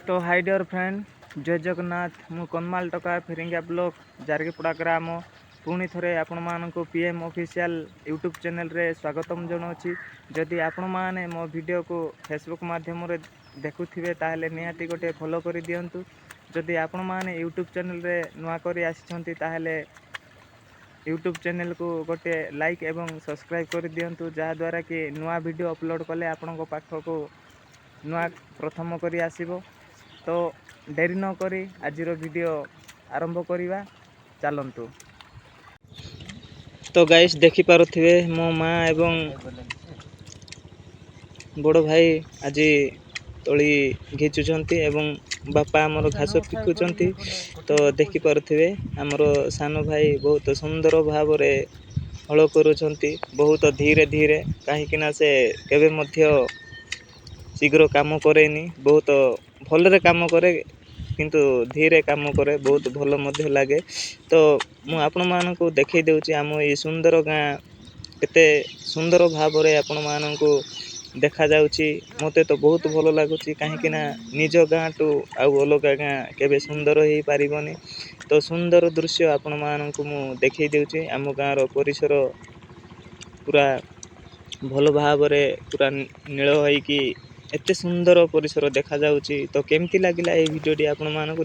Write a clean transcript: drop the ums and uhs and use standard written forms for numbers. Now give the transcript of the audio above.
ତ high deer friend, ଜୟ ଜଗନ୍ନାଥ। ମୁଁ କନ୍ମାଲ ଟକା, Phiringia block, ଜାରଗିପଡ଼ା ଗ୍ରାମ। ପୁଣି ଥରେ ଆପଣମାନଙ୍କୁ ପି ଏମ୍ ଅଫିସିଆଲ୍ ୟୁଟ୍ୟୁବ୍ ଚ୍ୟାନେଲ୍ରେ ସ୍ୱାଗତମ ଜଣାଉଛି। ଯଦି ଆପଣମାନେ ମୋ ଭିଡ଼ିଓକୁ ଫେସବୁକ୍ ମାଧ୍ୟମରେ ଦେଖୁଥିବେ, ତାହେଲେ ନିହାତି ଗୋଟିଏ ଫଲୋ କରିଦିଅନ୍ତୁ। ଯଦି ଆପଣମାନେ ୟୁଟ୍ୟୁବ୍ ଚ୍ୟାନେଲ୍ରେ ନୂଆ କରି ଆସିଛନ୍ତି, ତାହେଲେ ୟୁଟ୍ୟୁବ୍ ଚ୍ୟାନେଲ୍କୁ ଗୋଟିଏ ଲାଇକ୍ ଏବଂ ସବସ୍କ୍ରାଇବ୍ କରିଦିଅନ୍ତୁ, ଯାହାଦ୍ୱାରା କି ନୂଆ ଭିଡ଼ିଓ ଅପଲୋଡ଼୍ କଲେ ଆପଣଙ୍କ ପାଖକୁ ନୂଆ ପ୍ରଥମ କରି ଆସିବ। ତ ଡେରି ନକରି ଆଜିର ଭିଡ଼ିଓ ଆରମ୍ଭ କରିବା, ଚାଲନ୍ତୁ। ତ ଗାଇସ୍, ଦେଖିପାରୁଥିବେ, ମୋ ମା ଏବଂ ବଡ଼ ଭାଇ ଆଜି ତଳି ଘିଚୁଛନ୍ତି ଏବଂ ବାପା ଆମର ଘାସ ପିକୁଛନ୍ତି। ତ ଦେଖିପାରୁଥିବେ, ଆମର ସାନ ଭାଇ ବହୁତ ସୁନ୍ଦର ଭାବରେ ହଳ କରୁଛନ୍ତି, ବହୁତ ଧୀରେ ଧୀରେ, କାହିଁକିନା ସେ କେବେ ମଧ୍ୟ ଶୀଘ୍ର କାମ କରେନି। ବହୁତ ଭଲରେ କାମ କରେ, କିନ୍ତୁ ଧୀରେ କାମ କରେ। ବହୁତ ଭଲ ମଧ୍ୟ ଲାଗେ। ତ ମୁଁ ଆପଣମାନଙ୍କୁ ଦେଖେଇ ଦେଉଛି, ଆମ ଏଇ ସୁନ୍ଦର ଗାଁ କେତେ ସୁନ୍ଦର ଭାବରେ ଆପଣମାନଙ୍କୁ ଦେଖାଯାଉଛି। ମୋତେ ତ ବହୁତ ଭଲ ଲାଗୁଛି, କାହିଁକିନା ନିଜ ଗାଁଠୁ ଆଉ ଅଲଗା ଗାଁ କେବେ ସୁନ୍ଦର ହେଇପାରିବନି। ତ ସୁନ୍ଦର ଦୃଶ୍ୟ ଆପଣମାନଙ୍କୁ ମୁଁ ଦେଖେଇ ଦେଉଛି। ଆମ ଗାଁର ପରିସର ପୁରା ଭଲ ଭାବରେ ପୁରା ନୀଳ ହେଇକି ଏତେ ସୁନ୍ଦର ପରିସର ଦେଖାଯାଉଛି। ତ କେମିତି ଲାଗିଲା ଏଇ ଭିଡ଼ିଓଟି ଆପଣମାନଙ୍କୁ?